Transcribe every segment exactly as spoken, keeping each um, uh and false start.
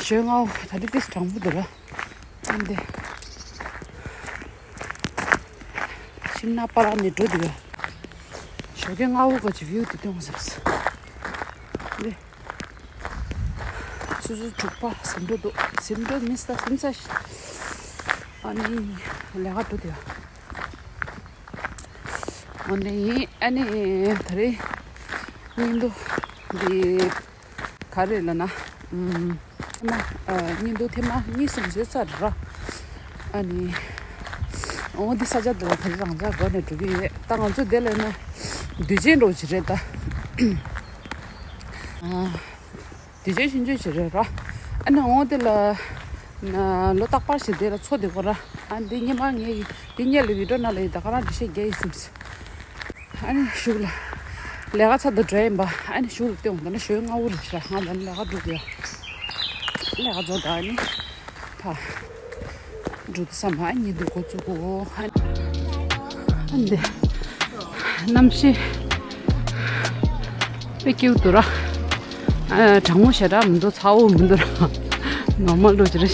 ཞོལ་རྔ་བོ་ད་ལྟ་ཏིས་གྲང་པོ་འདུག་ར། ཨ་འདི། ཤིང་ནགས་པ་རག་ནས་འགྲོ་འདུག་ག་ཞོགས་ཀས་སྔ་པོ་ག་ཅིག་བིའུ་དེ་སྟོན་དགོས་བསམས། འདི། ཆུ་ཚོད་དྲུག་པ་ཟིན་འགྲོ་འདུག་ཟིན་འགྲོ་མིན་ས་ཟིན་ས་ཤི། ཨ་ནི། ལས་ཀ་འགྲོ་འདུག་ག་འོ་འདི་ཡིན། ཨ་ནི་ད་རེས་སྙིང་སྡུག་འདི་ག་རེ་ལབ་ན། ཨུམ། ཐེངས་མ། ཨ། སྙིང་སྡུག་ཐེངས་མ་གཉིས་གསུམ་བཟོས་ཚར་ར། ཨ་ནི། འོ་འདི་ས་ཆ་འདི་ལ་ད་རེས་རང་འཇགས་སྒོ་ནས་འགྲོ་གི་ཡོད། ད་ང་ཚོ་འདི་ལ་ན་དུས་ཆེན་འགྲོ་གི་རེད་ད། ཨ། དུས་ཆེན་ཆུང་ཆུང་ཞིག་རེད་ར། ཨ་ནི་འོ་དེ་ལ་ན་ལོ་རྟག་པར་ཞིག་དེ་ལ་འཚོ་བསྡད་དགོས་ར། ཨ་འདི་སྔོན་མ་ངས་འདི་སྔོན་ལ་བི་ཌིའོ་ནང་ལ་ཡིན་ད་ག་རང་འགྲེལ་བཤད་རྒྱག་ཡིན་སེམས། ཨ་ནི་གཞུག་ལ་ལས་ཀ་ཚར་དུ་འགྲོ་ཡིན་པ། ཨ་ནི་གཞུག་ལ་སྟོན་དགོས་ན་ཞོལ་རྔ་བོ་རེད་ཤག་ང་ད་ནི་ལས་ཀ་འགྲོ་དགོས་ཡ། ལས་ཀ་རྫོགས་ད་ཨ་ནི། ཕ། འགྲོ་དུས་ཙམ་པ་ཉིན་དུ་འགོ་བཙུགས་གོ། ཨ་འདི། གནམ་གཤིས་དཔེ་སྐྱིད་པོ་འདུག་ར། ཨ། གྲང་མོ་ཞེ་དྲག་མི་འདུག་ཚ་པོ་མི་འདུག་ར། ནོར་མལ་འདྲ་ཅིག་རེད།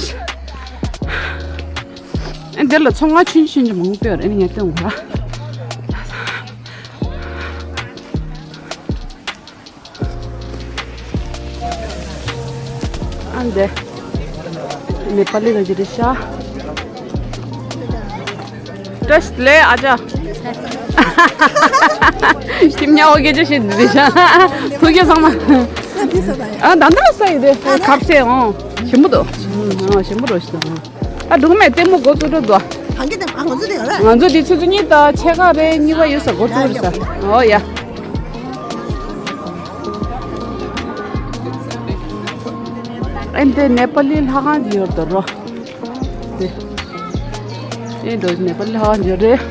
ཨ་འདི་ལ་ཚོང་ཁང་ཆུང་ཆུང་ཆུང་མང་པོ་ཡོད་རེད། ངས་སྟོན་གོ་ར། ཨ་འདི། ནེ་པ་ལི་ག་ཅིག་རེད་ཤག་བཀྲ་ཤིས་བདེ་ལེགས་ཨ་ཅག་ཁྱིམ་ཉག་འོ་སྐད་ཆ་བཤད་འདི་རེད་ཤག་ཐུགས་རྗེ་ཚང་མ། ཨ་ད་ད་ས་ཡི་དེ་ཁབ་སེ་འོང་ཞིམ་པོ་འདུག་ཨ་ཞིམ་པོ་རོ་ཞིག་དང་། ཨ་འགྲོ་གི་མེད། ལྟད་མོ་འགོ་བཙུགས་འགྲོ་འདུག་ཨ། ང་ཚོ་དེ་ཆུ་ཚོད་གཉིས་དང་ཕྱེད་ཀ་རེད། གཉིས་པ་ཡོད་ས་འགོ་བཙུགས་རེད་ས། ཨོ་ཡ། ཨེ་འདི་ནེ་པ་ལི་ལྷ་ཁང་ཅིག་ཡོད་དོ་རོ། དེ། ཨེ་འདི་ནེ་པ་ལི་ལྷ་ཁང་ཅིག་རེད།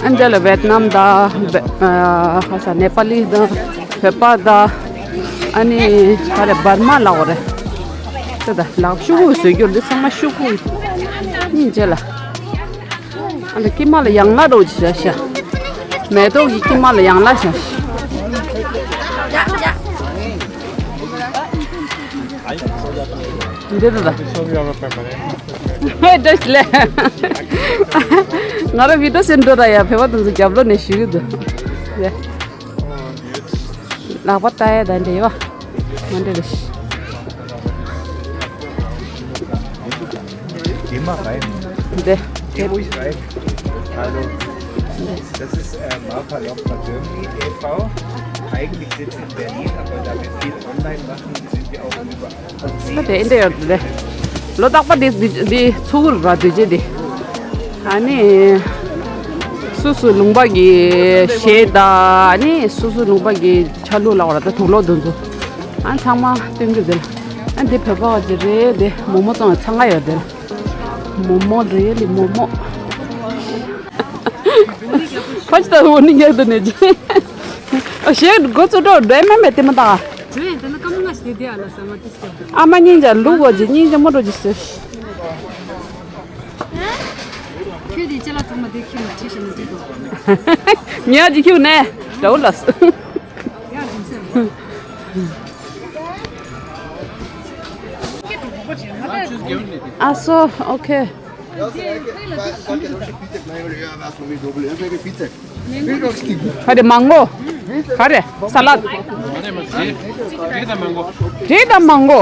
ཨ་འདི་ལ་ཝེད་ནམ་དང་། ཨ་ཁ་ས་ནེ་པ་ལི་དང་། བོད་པ་དང་། ཨ་ནི་ག་རེ་འབར་མ་ལབ་དགོས་རེད། དེ་ད་ལག་ཤུ་གུ་བཟོས་རྒྱུ་འདི་ཚང་མ་ཤུ་གུ་ཡིན་རྗེས་ལ། ཨ་ལ་ཀི་མ་ལ་ཡང་ལ་རོ་ཅི་ཤ་ཤ། མེ་ཏོག་གི་ཀི་མ་ལ་ཡང་ལ་ཤ་ཤ། འདི་ད་ད། ཧེ་ཏྲེས་ལེ། ང་ར་བི་ཏོ་སེན་ཏོ་ར་ཡ་བེ་བ་དུ་ཟུ་རྒྱབ་ལོ་ནས་ཞུ་གི་འདུག་ལག་པ་ལྟ་ཡ་ད་འདྲེ་བ། མ་འདྲེ་རེ་ཤི། འདི་མ་ག་ཡིན། འདི། Wo ist rein? Hallo. Das ist äh, Marpa Lockma Germany e V. Eigentlich sitzt in Berlin, aber da wir viel online machen, sind wir auch überall. ད་དེ་འདྲ་ཡོད་རེད། ལོ་རྟག་པར་འདི་འདི་འདི་ཚུགས་ར་འདུས་བྱས་འདི། ཨ་ནི། སོ་སོ་ལུང་པ་གི་གཞས་དང་། ཨ་ནི་སོ་སོ་ལུང་པ་གི་ཆ་ལུགས་ལ་བར་དུ་དུག་ལོག་འདུ་འཛུ། ཨ་ཚང་མ་སྟོན་རྒྱུ་འདི་ལ། ཨ་འདི་བོད་པ་བ་ཅིག་རེད། འདི་མོག་མོག་བཙོང་བའི་ཚང་ཁ་ཡོད་འདི་ལ། མོག་མོག་རེད་ལི་མོག་མོག་ཕ་ཅི་ད་འོ་ནི་ཉག་ཏུ་ནས་ཅི། ཨ་གཞས་འགོ་ཚུགས་འགྲོ་འགྲོ་མ་མེད་དེ་མ་ད། བྲོས་ཡིན་ད་ན་སྐར་མ་ལྔ་ཞིག་དེ་དེ་ཨ་ལ་ཟ་མ་དེ་ཞིག་ཨ་མ་སྙིང་རྗེ་ལུག་གོ་ཅི་སྙིང་རྗེ་མོ་འགྲོ་ཅི་ཟེར། ཁྱོད་དེ་ཅི་ལ་ཚང་མ་དེ་ཁྱིམ་ལ་ཁྲིད་ཤིག་ན་དེ་དོ། ཉག་ཅི་ཁྱུག་ནས་འདྲ་བོ་ལ། ཡ་དེ་ཟེར། ཨ་སོ། ཨོ་ཁེ། ག་རེ་མང་གོ། ག་རེ་ས་ལད། འབྲས་དང་མང་གོ། འབྲས་དང་མང་གོ།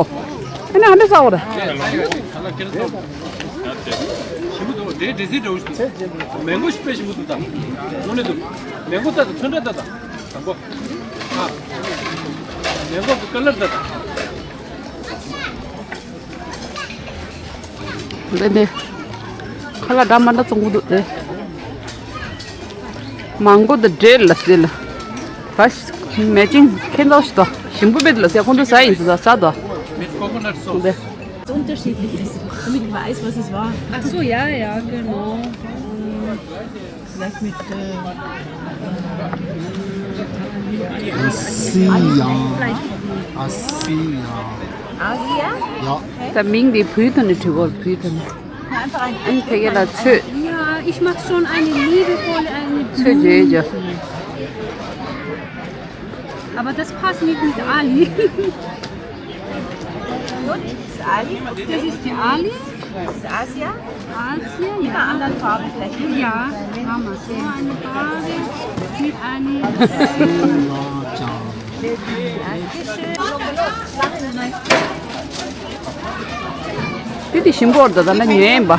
ཨ་ནི་ཨ་འདྲ་ཟ་འོ་ར། མང་གོ་ཞིག་དཔེ་ཞིམ་པོ་འདུག་ད། དངོས་གནས་འདུག་མང་གོ་ད་ད་ཚོན་ཁྲ་ད་ད། དང་པོ། ཨ། མང་གོ་གི་ཀ་ལར་ད་ད། འདི་འདི། ཁ་ལག་འདྲ་མི་འདྲ་བཙོང་གི་འདུག་སྟེ། མང་གོ་དང་འབྲས་ལ་ཟེར་ལ། ད་མེ་ཅིང་ཁེན་ཙོག་ཞིག་དོ། ཞིམ་པོ་བེད་ལ་ཟེར་ཁོང་ཚོ་ཟ་ཡིན་ཟེར་ཟ་དོ། འདི། Unterschiedlich ist, damit ich weiß, was es war. Ach so, ja, ja, genau. Vielleicht mit äh, Asia. Asia. Asia? Ja. ད་མིང་འདི་བུའི་ཐོག་ནས་བྲིས་གོ་བུའི་ཐོག་ནས། Einfach ein ཨ་ནི་ཕ་གི་ལ་ཚོད། Ja, ich mache schon eine liebevolle, eine ཚོད་བརྗེ་རྒྱོ། Aber das passt nicht mit Ali. Gut, das ist Ali. Das ist die Ali. Das ist Asia. Asia, ja. Mit einer anderen Farbe vielleicht. Ja, Mama, so eine Farbe mit einem, äh, དེ་དེ་ཞིམ་པོ་འདུག་ད་ལྟ་ཉོས་ཡིན་པ།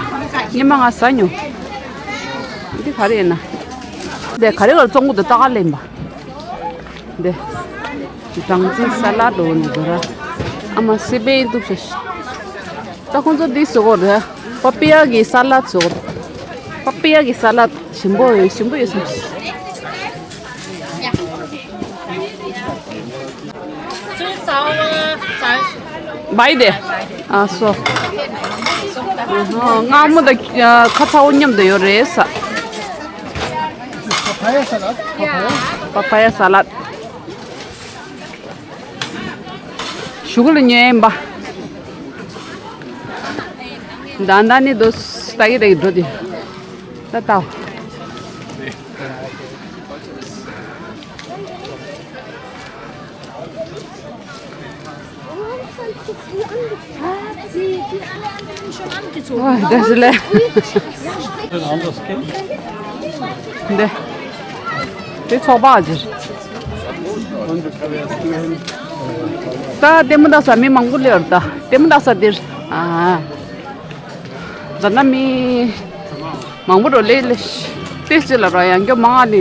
ཉི་མ་ང་ཟ་མྱོང་། འདི་ག་རེ་ཡིན་ན། འདི་ག་རེ་ག་རེ་བཙོང་གི་འདུག་ལྟ་ག་ལེན་པ། འདི། སྦྲང་རྩི་ས་ལད་འདྲ་བོ་འདུག་ར། ཨ་མ་སི་པན་འདུག་ཤ། ད་ཁོང་ཚོ་འདི་བཟོ་གི་རེད། པ་པི་ཡ་གི་ས་ལད་བཟོ་གི་རེད། པ་པི་ཡ་གི་ས་ལད་ཞིམ་པོ་ཡོད། ཞིམ་པོ་ཡོད་བསམ། Zu sauer, Salz. Beide? Ach so. ཨ་ཧོ། མངར་མོ་དང་ཁ་ཚ་བོ་མཉམ་དུ་ཡོད་རེད་ས། Papaya Salat, Papaya. པ་པ་ཡ་ས་ལད། ཞུ་གུ་ལ་ཉོས་ཡིན་པ། ད་ད་ནི་དོ་ལྟ་གི་རེད་འགྲོ་དེ། ད་ལྟ། Oi, das ist leer. འདི། དེ་ཚོགས་པ་ཟེར། ད་ལྟད་མོ་ལྟ་ས་མི་མང་པོ་སླེབས་རེད་ད། ལྟད་མོ་ལྟ་ས་འདིར། ཨ། ད་ན་མི་མང་པོ་འགྲོ་ལེ་ལེ། ཏེ་ཅི་ལ་ར་ཡང་སྐྱོ་མང་ཨ་ལེ།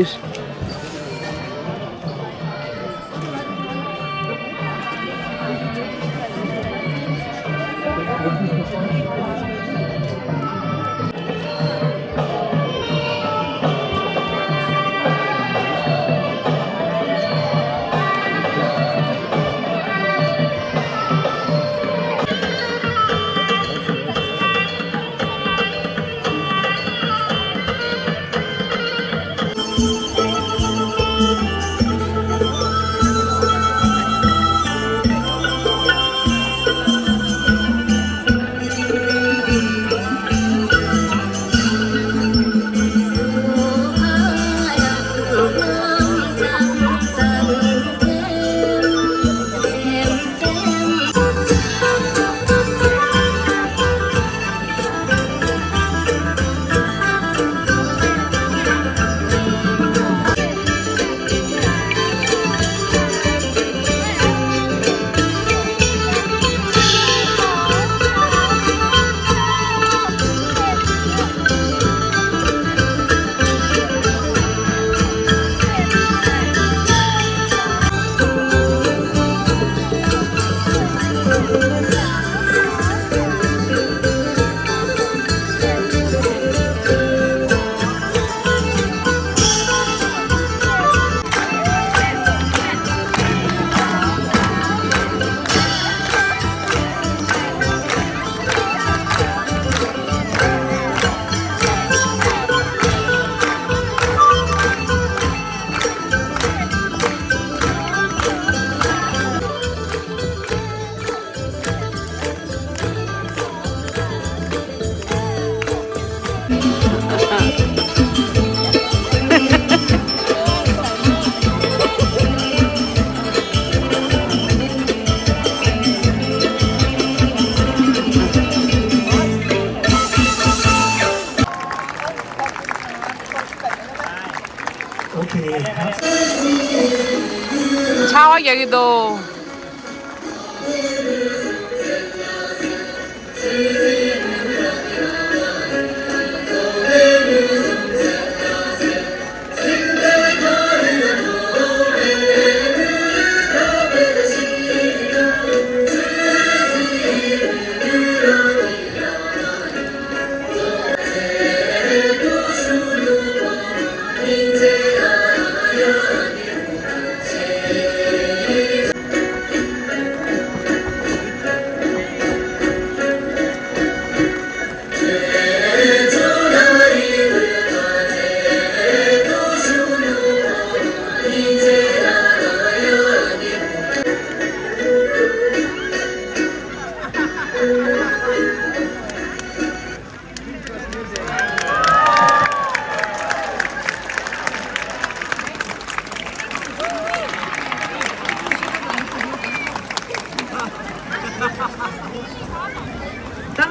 ཆར་པ་རྒྱག་གི་འདུག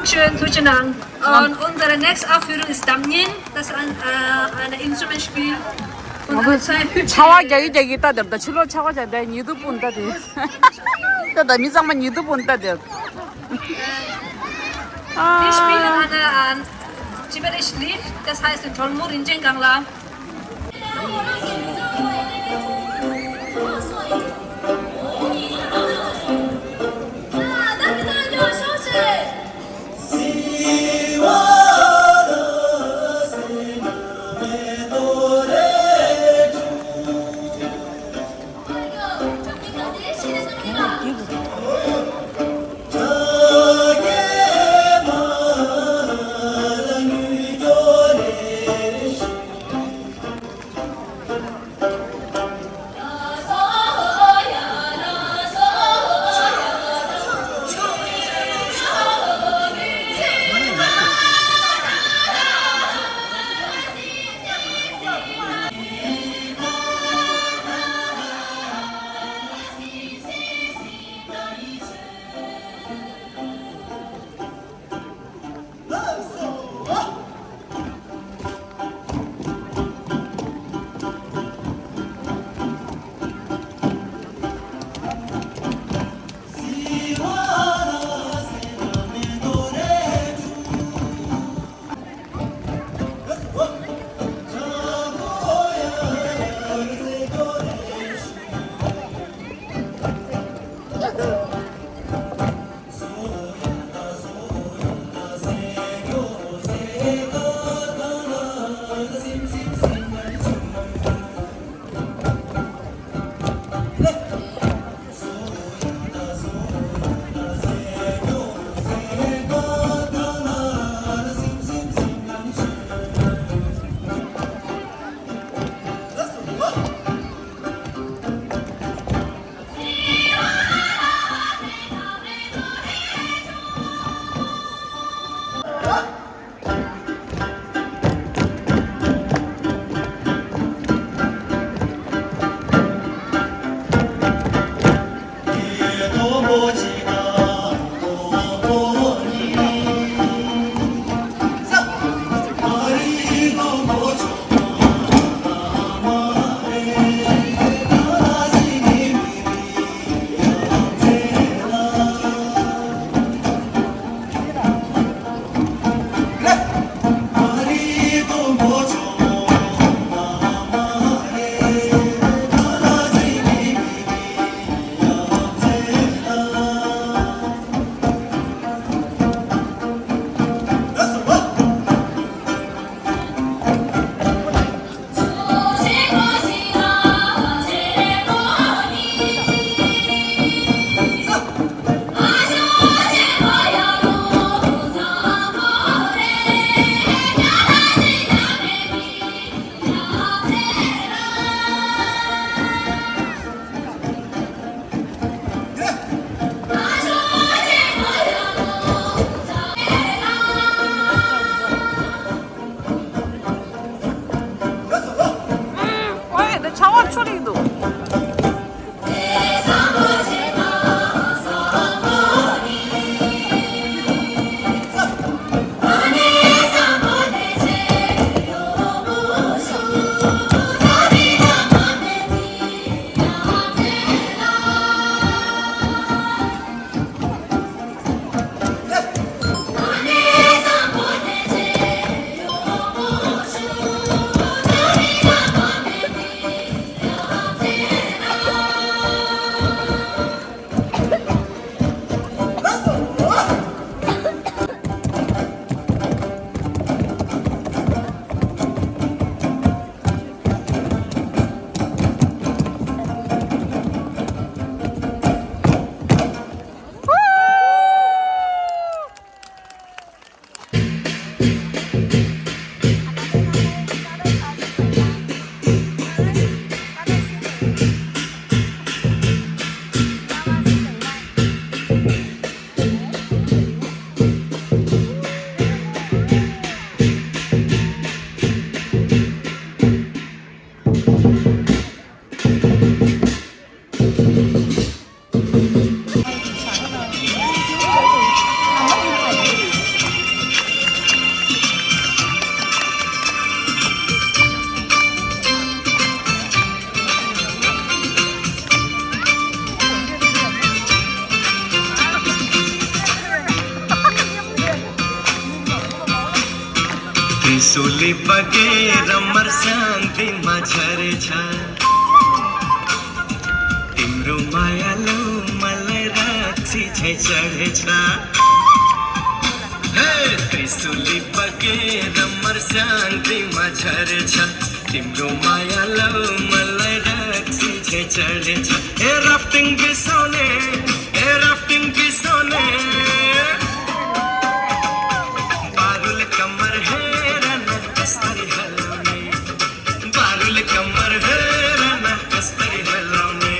Schön, Tuchenang. Und unsere nächste Aufführung ist Damnien. Das ist ein, äh, ein Instrumentspiel von einer sehr hübschen ཆར་པ་རྒྱག་གི་རྒྱག་གི་ལྟ་དེར་ད་ཕྱི་ལོགས་ཆར་པ་རྒྱག་དེ་ཉི་གདུགས་སྤུན་ལྟ་དེ། ད་ད་མི་ཚང་མ་ཉི་གདུགས་སྤུན་ལྟ་དེར། Wir spielen ein, ein tibetisches Lied, das heißt Tolmu Rinchen Gangla. ཨོའེ། འདི་ཆར་པ་འཕྱུར་ཡི་འདུག त्रिशूली बगेर मर्स्याङ दिनमा झरेछ। तिम्रो माया लौ मलाई राक्षी झैँ चढेछ। हे, त्रिशूली बगेर मर्स्याङ दिनमा झरेछ। तिम्रो माया लौ मलाई राक्षी झैँ चढेछ। ए राफ्टिङ बिसाउने, ए राफ्टिङ बिसाउने। बारुले कम्मर हेर न कसरी हल्लाउने। बारुले कम्मर हेर न कसरी हल्लाउने।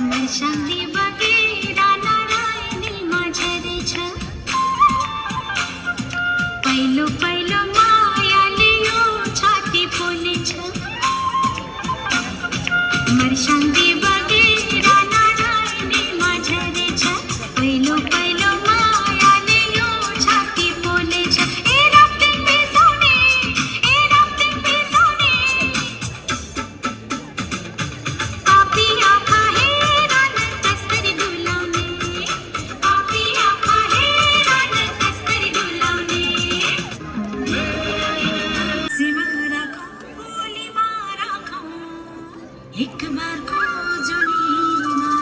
मर्स्याङ दिनमा बगेर नारायणीमा झरेछ। पहिलो पहिलो मायाले यो छाती पोलेछ। मर्स्याङ दिनमा बगेर नारायणीमा झरेछ। पहिलो पहिलो मायाले यो छाती पोलेछ। ए राफ्टिङ बिसाउने, ए राफ्टिङ बिसाउने। पापी आँखा हेर न कसरी डुलाउने। पापी आँखा हेर न कसरी डुलाउने। सीमा राखौँ, भोलिमा राखौँ, एक बारको जुनीमा।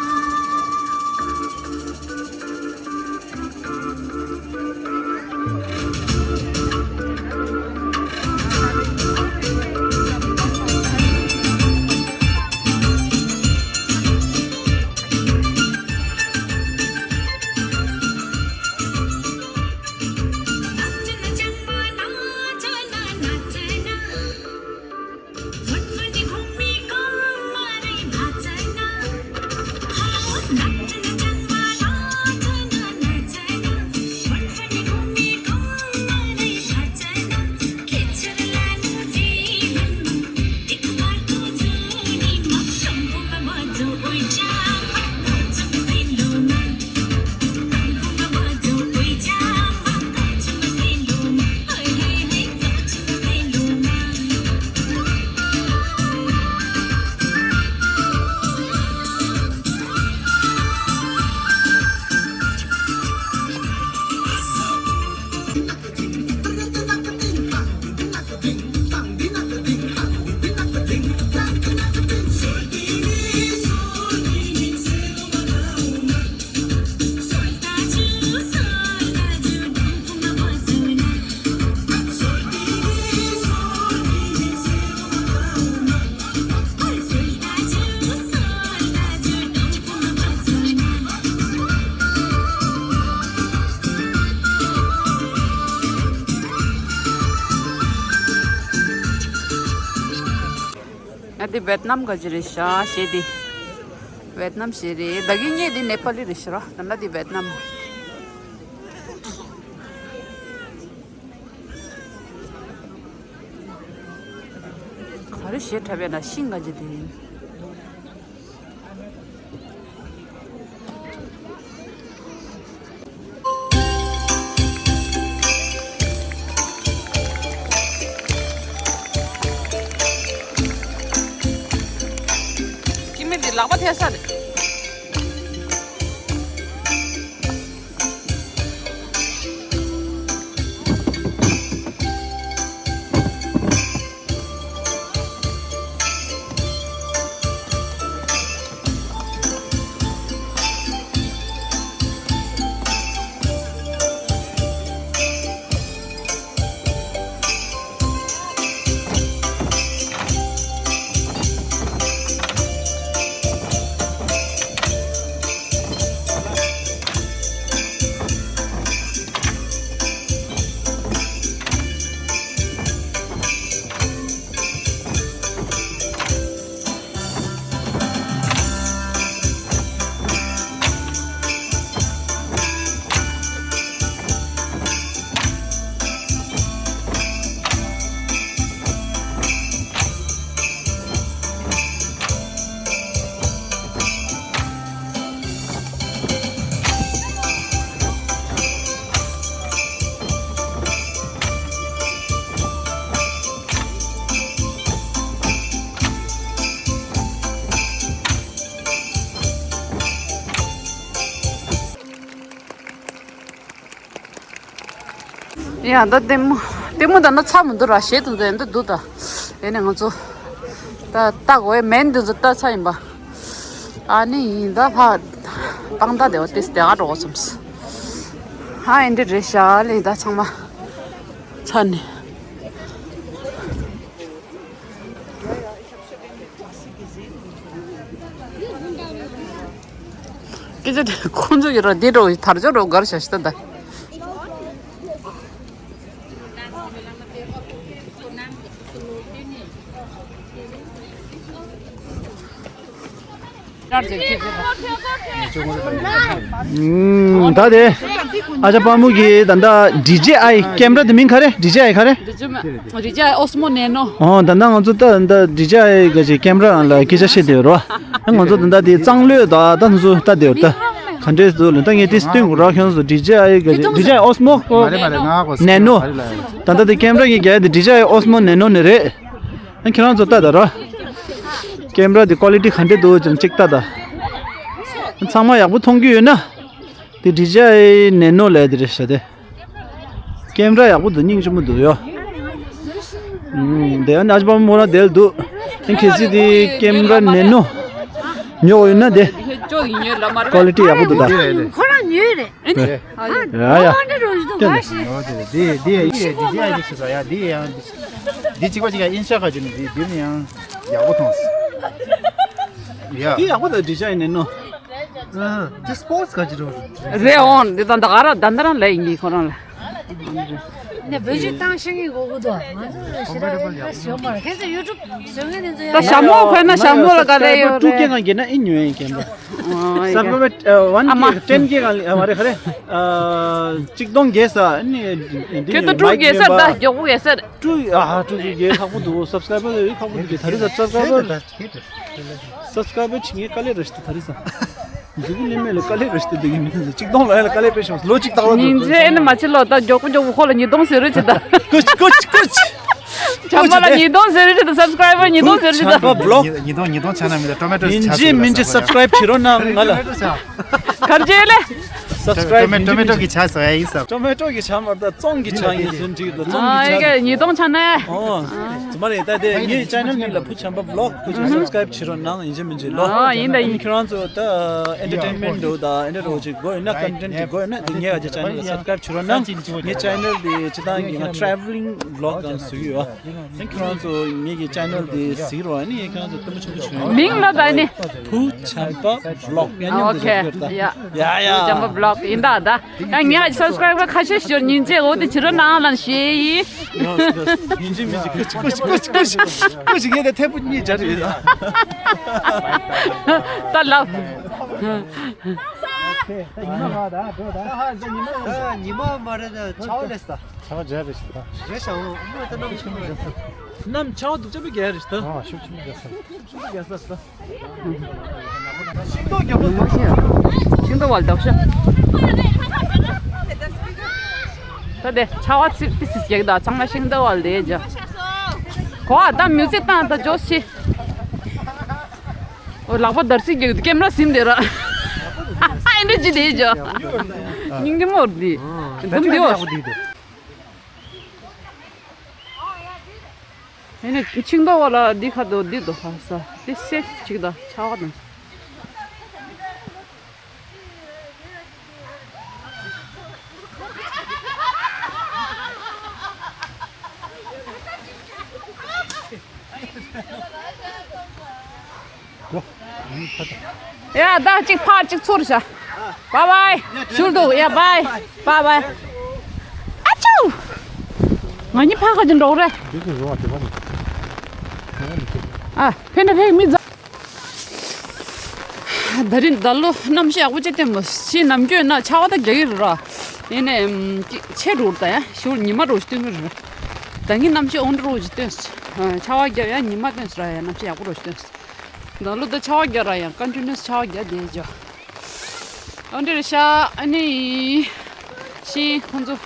ཡ་དེ་ཝེད་ནམ་ག་ཅི་རེད་ཤག་ཞེས་དེ། ཝེད་ནམ་ཞེས་རེད། ད་གིན་ངས་དེ་ནེ་པ་ལི་རེད་ཤག་ར། ད་ལྟ་དེ་ཝེད་ནམ། ག་རེ་བྱེད་འཁྲབ་པས་ན་ཤིང་ག་ཅི་དེ་ཡིན། ཁྱི་མི་འདི་ལག་པ་ཐལ་ས་རེད། ཡ་ད་ལྟད་མོ། ལྟད་མོ་ད་ན་ཚ་མི་འདུག་ར། ཞེད་དུ་འདུག་འདུག་ད། ཡ་ནི་ང་ཚོ་ད་ལྟ་གོ་ཡ་མེན་འདི་ཚོ་ལྟ་ཚ་ཡིན་པ། ཨ་ནི་ཡིན་ད་ཕ་ཏང་ད་དེ་བ་ཏེས་དེ་ག་འགྲོ་གོ་ཚོམས། ཧ་ཨེ་འདྲ་རེད་ཤག་ལེ། ད་ཚང་མ་ཚ་ནི། སྐད་ཆ་དེ་ཁོང་ཚོ་ཡོད་ར་འདི་འགྲོ་དར་ལྕོག་འགྲོ་གར་བྱ་ཤི་ད་ད། ད་དེ་ཨ་ཅག་དཔའ་མོ་གི་ད་ལྟ་ཌི་ཇེ་ཨའི་ཀེམ་ར་དེ་མིང་ག་རེ། ཌི་ཇེ་ཨའི་ག་རེ། རི་ཇི་མ་རི་ཇི་ཨའི་ཨོ་སི་མོ་ནེ་ནོ། ཨོ་ད་ལྟ་ང་ཚོ་ད་ད་ཌི་ཇེ་ཨའི་ག་ཅིག་ཀེམ་ར་ལ་སྐད་ཆ་བཤད་དེ་རོ། ང་ཚོ་ད་ལྟ་དེ་གཙང་ལོས་ད་ད་ང་ཚོ་ལྟ་དེ་ད་ག་འདྲས་འདུག་ལ་ད་ངས་དེ་སྟོན་དགོས་ར། ཁྱོད་ཚོ་ཌི་ཇེ་ཨའི་ག་ཅིག་ཌི་ཇེ་ཨའི་ཨོ་སི་མོ་ནེ་ནོ། ད་ལྟ་དེ་ཀེམ་ར་གི་རྒྱ་དེ་ཌི་ཇེ་ཨའི་ཨོ་སི་མོ་ནེ་ནོ་ནི་རེད། ཨ་ཁྱེད་རང་ཚོ་ལྟ་ད་ར། ཀེམ་ར་དེ་ཀོ་ལི་ཊི་ག་འདྲས་འདུག་ཅང་གཅིག་ལྟ་ད། ཚང་མ་ཡག་པོ་མཐོང་རྒྱུ་ཡོད་ན། དེ་ཌི་ཇེ་ཨའི་ནེ་ནོ་ལབ་དེ་རེད་ཤག་དེ། ཀེམ་ར་ཡག་པོ་འདུག་སྙིང་རྗེ་མོ་འདུག་ཡོ། ཨུམ། དེ་ཨ་ནི་ཨ་ཅག་དཔའ་མོ་རང་དེར་འདུག་ཨ་ཁེ་སི་དེ་ཀེམ་ར་ནེ་ནོ་ཉོ་ཡོད་ན་དེ་ཀོ་ལི་ཊི་ཡག་པོ་འདུག་ད། ཁོ་རང་ཉོས་རེད། ཨ་ནི་ཡ་ཡ། ཨ་འདྲ་རོ་ཞིག་འདུག་ག་ཞིག་འདི་འདི་ཡ་ཡིག་ཤི་ས་ཡ་འདི་ཡང་འདི་གཅིག་པ་གཅིག་ཡ་ཨིན་ཤ་ཁ་ཅིག་ནི་འདི་འདི་ནི་ཡང་ཡག་པོ་མཐོང་སི་ཡ། འདི་ཡག་པོ་འདུག་ཌི་ཇེ་ཨའི་ནེ་ནོ། ཨ། འདི་སི་པོར་ཊི་ག་ཅི་རུ། རེད་འོང་། འདི་ད་ད་ག་ར་ད་ད་རང་ལས་ཡིན་གྱི་ཁོ་རང་ལ། ནས་བོད་ཇི་བཏང་ཤེས་ཀྱི་གོ་གོ་དོ། ང་ཚོ་ཞེ་དྲག་ཡོད་པ་ཞོ་མ་རེད། ཁྱེད་ཚོ་ཡུ་ཊུབ་བཟོ་མཁན་དེ་ཚོ་ད་ཡང་ཞྭ་མོ་ཁོས་ན་ཞྭ་མོ་ལ་ག་རེ་ཡོད་ཊུ་རེད། ཀེ་གང་གི་ན་ཨིན་ཉོ་ཡིན་ཀྱེ་འདུག་ཨ་ཡ། སར་བར་ཝན་ཨ་མ་ཀེ་ཊེན་ཀེ་གང་ལ་མ་རེད་ཁ་རེ། ཨ། གཅིག་སྟོང་བརྒྱད་ས་ནི་འདི་ཁྱོད་ཚོ་ཊུ་བརྒྱད་ས་ད་མགྱོགས་པོ་བརྒྱད་ས་རེད། ཊུ་ཨ་ཊུ་བརྒྱད་ཁག་པོ་འདུག་སབ་སི་ཀ་རའི་བར་ཁག་པོ་འདུག་གི་ད་རེས་སབ་སི་ཀ་རའི་བར། སབ་སི་ཀ་རའི་བར་བྱེད་མཁན་དཀའ་ལས་རེད་ཤི་ད་ད་རེས་ས། མཛུབ་གུ་ལེན་མེད་ལ་དཀའ་ལས་རེད་ཤི་ད་དེ་གི་མི་ཚོ་གཅིག་སྟོང་ལ་ཡ་ལ་དཀའ་ལས་དཔེ་ཤོག་ལོ་གཅིག་ལྟ་བ་ཉིན་འདུག་མཇལ་ནི་མ་ཕྱི་ལོ་ད་མགྱོགས་པོ་མགྱོགས་པོ་ཁོ་ལ་ཉིས་སྟོང་ཟེར་རེད་ཅི་ད། ཀུ་ཅི་ཀུ་ཅི་ཀུ་ཅི། བྱམས་པ་ལ་ཉིས་སྟོང་ཟེར་རེད་ཅི་ད་སབ་སི་ཀ་རའི་བར་ཉིས་སྟོང་ཟེར་རེད་ཅི་ད། བི་ལོག་ཉིས་སྟོང་ཉིས་སྟོང་ཆ་ན་མི་ད་ཊོ་མེ་ཊོ་ཡིན་གཅིག་མིན་གཅིག་སབ་སི་ཀ་རའི་བར་བྱེད་རོགས་གནང་ང་ལ། གར་བྱེད་ལེ། སབ་སི་ཀ་རའི་བར་ཊོ་མེ་ཊོ་མེ་ཊོ་གི་ཆ་བཟོ་ཡ་ཡིན་ས། ཊོ་མེ་ཊོ་གི་ཆ་མ་རེད་ད་བཙོང་གི་ཆ་ཡིན་ཟེར་འགྲིག་ད་བཙོང་གི་ཆ། ཨ་ཡ་ཉིས་སྟོང་ཆ་ནས། ཨོ། ཙི་མ་རེད་ད་དེ་ངའི་ཅེ་ནལ་མིང་ལ་བུ་བྱམས་པ་བི་ལོག་ཀུ་ཅི་སབ་སི་ཀ་རའི་བར་བྱེད་རོགས་གནང་ཡིན་གཅིག་མིན་གཅིག་ལོ། ཨ་ཡིན་ད་ཡིན། ཁྱེད་རང་ཚོ་ད་ཨེན་ཊར་ཊེན་མེན་ཊི་འདྲ་བོ་ད་ཨེན་ཊར་འདྲ་བོ་ཅིག་དགོས་ཡོད་ན་ཀོན་ཊེན་ཊི་ཅིག་དགོས་ཡོད་ན་དེ་ངའི་ཨ་ཅེ་ཅེ་ནལ་ལ་སབ་སི་ཀ་རའི་བར་བྱེད་རོགས་གནང་། ངའི་ཅེ་ནལ་དེ་སྤྱིར་བཏང་གི་ང་ཊ་རེ་ཝ་ལིང་བི་ལོག་གང་བཟོ་གི་ཡོད། ཁྱེད་རང་ཚོ་ངེད་ཀྱི་ཅེ་ནལ་དེ་གཟིགས་རོགས་ཨ་ནི་ཁྱེད་རང་ཚོ་ལྟད་མོ་ཆེན་པོ་བྱུང་ཡོད། མིང་ལ་ད་ནི། བུ་བྱམས་པ་བི་ལོག་ཡང་ཨོ་སྙམ་དུ་ཁེ་རེད་ད། ཡ། ཡ་ཡ། བུ་བྱམས་པ་བི་ལོག་ཡིན་ད་ད། ཡ་ངས་སབ་སི་ཀ་རའི་བར་ཁ་ཤས་ཤིག་ཉིན་བྱེད་འོ་དེ་བྱེད་རོགས་གནང་ལབ་ཞེས་ཡིན། ཡོ་ཡོ། ཡིན་གཅིག་མིན་གཅིག་ཀུ་ཅི་ཀུ་ཅི་ཀུ་ཅི་ཀུ་ཅི་ཀུ་ཅི་ངས་དེ་ཐེ་བུ་གཉིས་སྦྱར་ཡོད་ད། ད་ལབ། ཉི་མ་མ་རེད་ད་ཆར་པ་རེད་ད། ཆར་པ་རྒྱག་རེད་ཤག་ད། རེད་ཤག་འོ་མོ་ད་གནམ་ཆུ་མོ་རེད་ད། གནམ་ཆར་པ་སྡུག་ཅག་པོ་རྒྱག་རེད་ད། ཨ་ཤུགས་ཆེན་པོ་རྒྱག་ས། ཤུགས་ཆེན་པོ་རྒྱག་ས་ད། ཤིང་ཏོག་རྒྱབ་ལ་འདུག་ཤིང་ཏོག་བ་ལ་འདུག་ཤག་ད་དེ་ཆར་པ་ཚིག་ཏི་སིས་རྒྱག་ད་ཚང་མ་ཤིང་ཏོག་བ་ལ་དེ་རྒྱག་གོ་ཨ་ད་མིའུ་ཛིག་བཏང་ད་ཇོ་སི། ཨོ་ལག་པ་འདར་སིག་རྒྱག་གི་འདུག་ཀེམ་ར་ཟིན་དེ་ར། ཨ་ཨེ་འདྲ་ཅི་དེ་རྒྱག་སྙིང་རྗེ་མོ་རེད་འདི། འདུམ་འདི་འོ། ཨེ་ནས་ཤིང་ཏོག་བ་ལ་འདི་ཁ་དོ་འདི་དོ་ཧ་ས་འདི་སེབ་ཅིག་དང་ཆར་པ་དང་། ཡ་ད་གཅིག་ཕར་གཅིག་ཚུར་བྱ། བཱའི་བཱའི། ཞུར་འདུག་ཡ་བཱའི་བཱའི་བཱའི། ཨ་ཅུ། ང་གཉིས་ཕར་ཁ་ཅིག་འགྲོ་རེད། ཨ་ཕེ་ན་ཕེ་མི་ཛ། ད་རིང་ད་ལོ་གནམ་གཤིས་ཡག་པོ་ཅིག་བསྟན་མོ་ཤི། ནམ་རྒྱུན་ན་ཆར་པ་ད་རྒྱག་གི་རེད་ར། ཡིན་ནའི་ཅིག་ཆེ་འགྲོ་ད་ཡ་ཞུར་ཉི་མ་འགྲོ་ཞིག་བསྟན་གི་རེད། ད་ངས་གནམ་གཤིས་ཨོན་འགྲོ་ཞིག་བསྟན་སོང་། ཆར་པ་རྒྱག་ཡ་ཉི་མ་བསྟན་སོང་ར་ཡ་གནམ་གཤིས་ཡག་པོ་འགྲོ་ཞིག་བསྟན་སོང་། ད་ལོ་ད་ཆར་པ་རྒྱག་ར་ཡང་ཀོན་ཊི་ནུ་སི་ཆར་པ་རྒྱག་བསྡད་ཅོ། ཨོ་འདྲེ་རེད་ཤག་ཨ་ནི་ཤིང་ཁོང་ཚོ་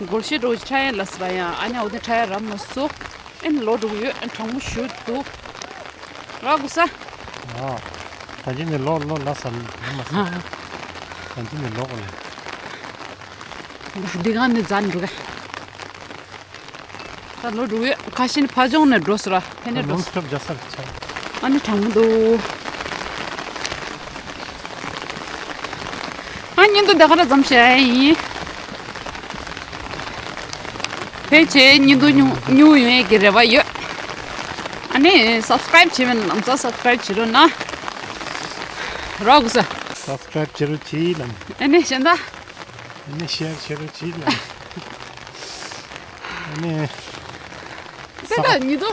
སྒོར་གཞས་འགྲོ་ཆ་ཡན་ལ་སི་ར་ཡང་ཨ་ནི་འོ་དེ་ཁྲ་ཡ་ར་མ་སོ། ཨེ་ནི་ལོ་འགྲོ་གི་ཡོད། ཨེ་ནི་གྲང་མོ་ཞུ་འདུག་ར་གུ་ས། ཨ། ད་ཅི་ནི་ལོ་ལོ་ལ་ས་ལ་མ་ས། ད་ཅི་ནི་ལོ་གོ་ལ། འདི་གང་ནི་ཛན་འགྲོ་ག་ད་ལོ་དྲུག་ཡོད། ཁ་ཤས་ནི་ཕ་ཇོང་ནས་འགྲོ་སོང་ར། ཕན་ནས་འགྲོ་ནོན་སོང་། སི་ཊོབ་རྒྱག་ས་རེད་ཆགས། ཨ་ནི་གྲང་མོ་འདུག་ཨ་ཉིན་དུ་འདི་ག་ར་ཙམ་བྱས་ཡིན། ཕལ་ཆེར་ཉིན་དུ་ཉུང་ཉུང་ཡོང་ཡས་ཀྱི་རེ་བ་ཡོད། ཨ་ནི་སབ་སི་ཀ་རའིབ་བྱེད་མིན་ལམ་སང་སབ་སི་ཀ་རའིབ་བྱེད་རོགས་གནང་། རོགས་གུས། སབ་སི་ཀ་རའིབ་བྱེད་རོགས་གྱིས་ལབ། ཨ་ནི་གཞན་དག་ཨ་ནི་ཤེར་བྱེད་རོགས་གྱིས་ལབ། ཨ་ནི། ད་ལྟ་ཉིན་དུ།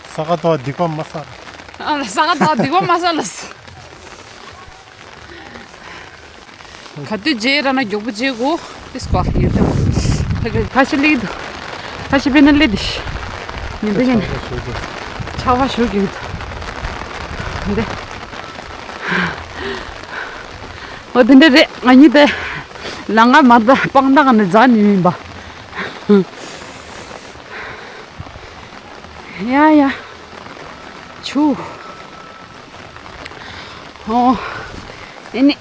ས་ག་ཟླ་བ་སྡིག་པ་མ་བསགས། ཨ་ལ་ས་ག་ཟླ་བ་སྡིག་པ་མ་བསགས་ལ། ག་དུས་རྗེས་ར་ན་མགྱོགས་པོ་རྗེས་གོ། ཏིས་ཀོ་ཉིན་དུ། ཁ་ཤས་སླེབས་འདུག་ཁ་ཤས་ཕེབས་ན་སླེབས་འདུག་ཉིན་དུ་ཉིན། ཆར་པ་ཞུ་གི་འདུག་འདི། འོ་དེ་འདྲ་རེད། ང་གཉིས་དེ་ལ་ང་མ་ད་སྤང་ཐང་ནས་འཛེགས་ནས་ཡིན་པ། ཡ་ཡ། ཆུ། ཨོ། ཨེ་ནི།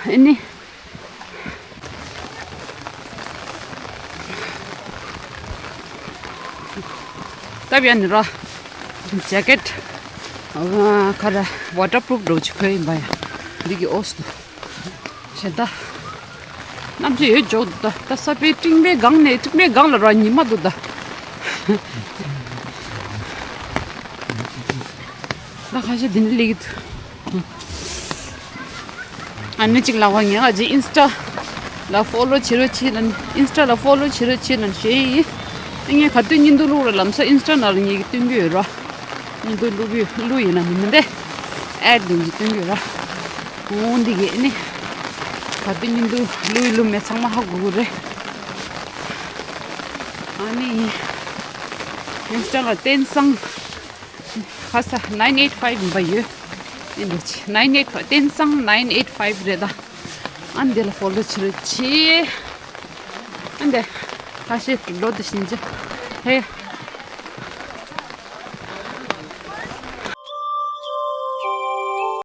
ཨེ་ནི། ད་བྱས་ནི་ར། ཇེ་ཀེཊ། ཨ་ཁ་ར་ཝ་ཊར་པུ་རུཕ་འདྲ་བོ་ཅིག་གོན་ཡིན་པ་ཡ། འདི་གི་འོ་སི་ཏོ། བྱས་ད། གནམ་གཤིས་ཡོད་འཇོག་འདུག་ད་ད་ས་པའི་སྤྲིན་པའི་སྒང་ནས་སྤྲིན་པའི་སྒང་ལ་ར་ཉི་མ་འདུག་ད། ད་ཁ་ཤས་འདི་ནས་སླེབས་ཀྱི་འདུག་ཨ་ནི་གཅིག་ལབ་པ། ངས་ཨ་ཅེ་ཨིན་སི་ཊ་ལ་ཕོ་ལོ་བྱེད་རོགས་བྱེད་ལབ། ཨིན་སི་ཊ་ལ་ཕོ་ལོ་བྱེད་རོགས་བྱེད་ལབ་ཞུས་ཡིན། ངས་ག་དུས་ཉིན་དུ་བླུགས་ར་ལམ་སང་ཨིན་སི་ཊ་ནང་ལ་ངས་ཀྱི་སྟོན་གྱི་ཡོད་ར། ཉིན་དུ་བླུགས་ཡོད་བླུགས་ཡིན་ན་མི་མི་འདྲ། ཨེཌ་དེ་ངས་སྟོན་གྱི་ཡོད་ར། འོ་འདི་གས་ཨེ་ནི། ག་དུས་ཉིན་དུ་བླུགས་ཡིན་བླུགས་མེད་ཚང་མ་ཧ་གོ་གི་རེད། ཨ་ནི། ཨིན་སི་ཊ་ལ་བསྟན་སང་། ཁ་ས་nine eight five ཡིན་པ་ཡོད། ཨེ་འདྲ་ཆེ་nine eight five བསྟན་སང་nine eight five རེད་ད། ཨ་འདི་ལ་ཕོ་ལོ་བྱེད་རོགས་བྱེད། ཨ་འདི། ཁ་ཤས་འགྲོ་དུ་ཕྱིན་ཅི། ཧེ།